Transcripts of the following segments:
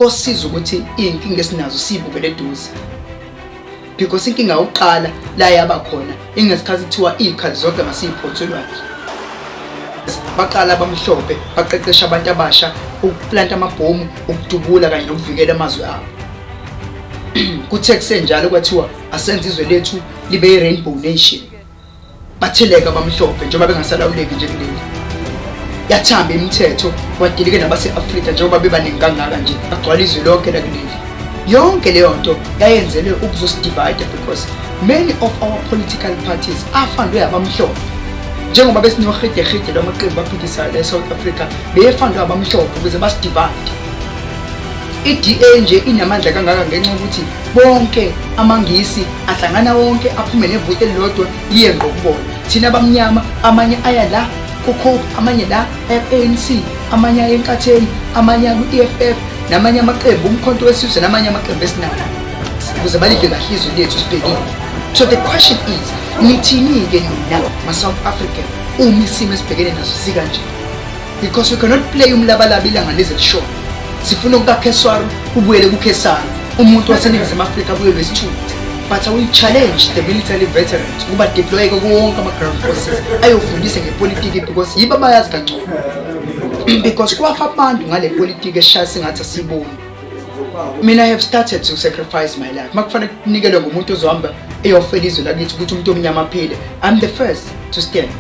Kosiza ukuthi iy'nkinga esinazo siy'bukele eduze, because inkinga yokuqala la yaba khona ingesikhathi kuthiwa iy'khathi zonke masiyiphonse olwandle. Baqala abamhlophe baqeqesha abantu abasha ukuplanta amabhomu, ukudubula kanye nokuvikela amazwe abo. Kuthe kusenjalo kwathiwa asenze izwe lethu libe i-rainbow nation. Batheleka abamhlophe njengoba bengasalawuleki nje kuleli. Yathamba imithetho, kwadilike nabase-Afrika njengoba bebaningi kangaka nje, bagcwala izwe lonke lakuleli. Yonke leyo nto yayenzelwe ukuzosidivide, because many of our political parties afandwe abamhlophe. Njengoba besinohidehide lwamaqembu aphikisayo la e-South Africa, beyefandwe abamhlophe ukuze basidivide. I-DA nje inamandla kangaka ngenxa yokuthi bonke amaNgisi ahlangana wonke aphume nevoti elilodwa liye ngqo kubona. Thina abamnyama, amanye aya la ku-Cope, amanye la aya ku-ANC, amanye aya eNkatheni, amanye aya ku-EFF, namanye amaqembu, uMkhonto weSizwe, namanye amaqembu esinawo, ukuze balidle kahle izwe lethu sibhekile. So the question is, nithini-ke nina ma-South African uma isimo esibhekene naso sikanje? Because we cannot play umlabalaba ilanga lize lishone. Sifuna okukaKheswaru kubuyele kuKhesari, umuntu waseNingizimu Afrika abuyelwe isithunzi. But I will challenge the military veterans ukuba deployeke kuwo wonke ama-ground forces, ayofundise ngepolitiki, because yibo abayazi kangcono, because kwafa abantu ngale politiki eshaya sengathi asiyiboni. Mina, I have started to sacrifice my life. Uma kufanele kunikelwe ngumuntu ozohamba eyofela izwe lakithi ukuthi umuntu omnyama aphile, I'm the first to stand.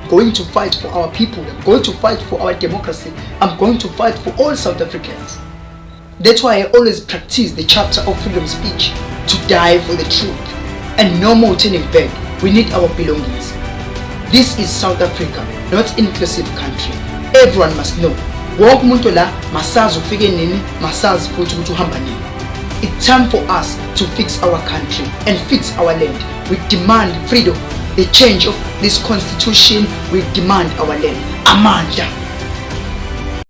Going to fight for our people. I'm going to fight for our democracy. I'm going to fight for all South Africans. That's why I always practice the chapter of freedom speech, to die for the truth. And no more turning back. We need our belongings. This is South Africa, not inclusive country. Everyone must know. Wonke umuntu la masazi ufike nini, masazi futhi ukuthi uhamba nini. It's time for us to fix our country and fix our land. We demand freedom, the change of this constitution. We demand our land. Amandla.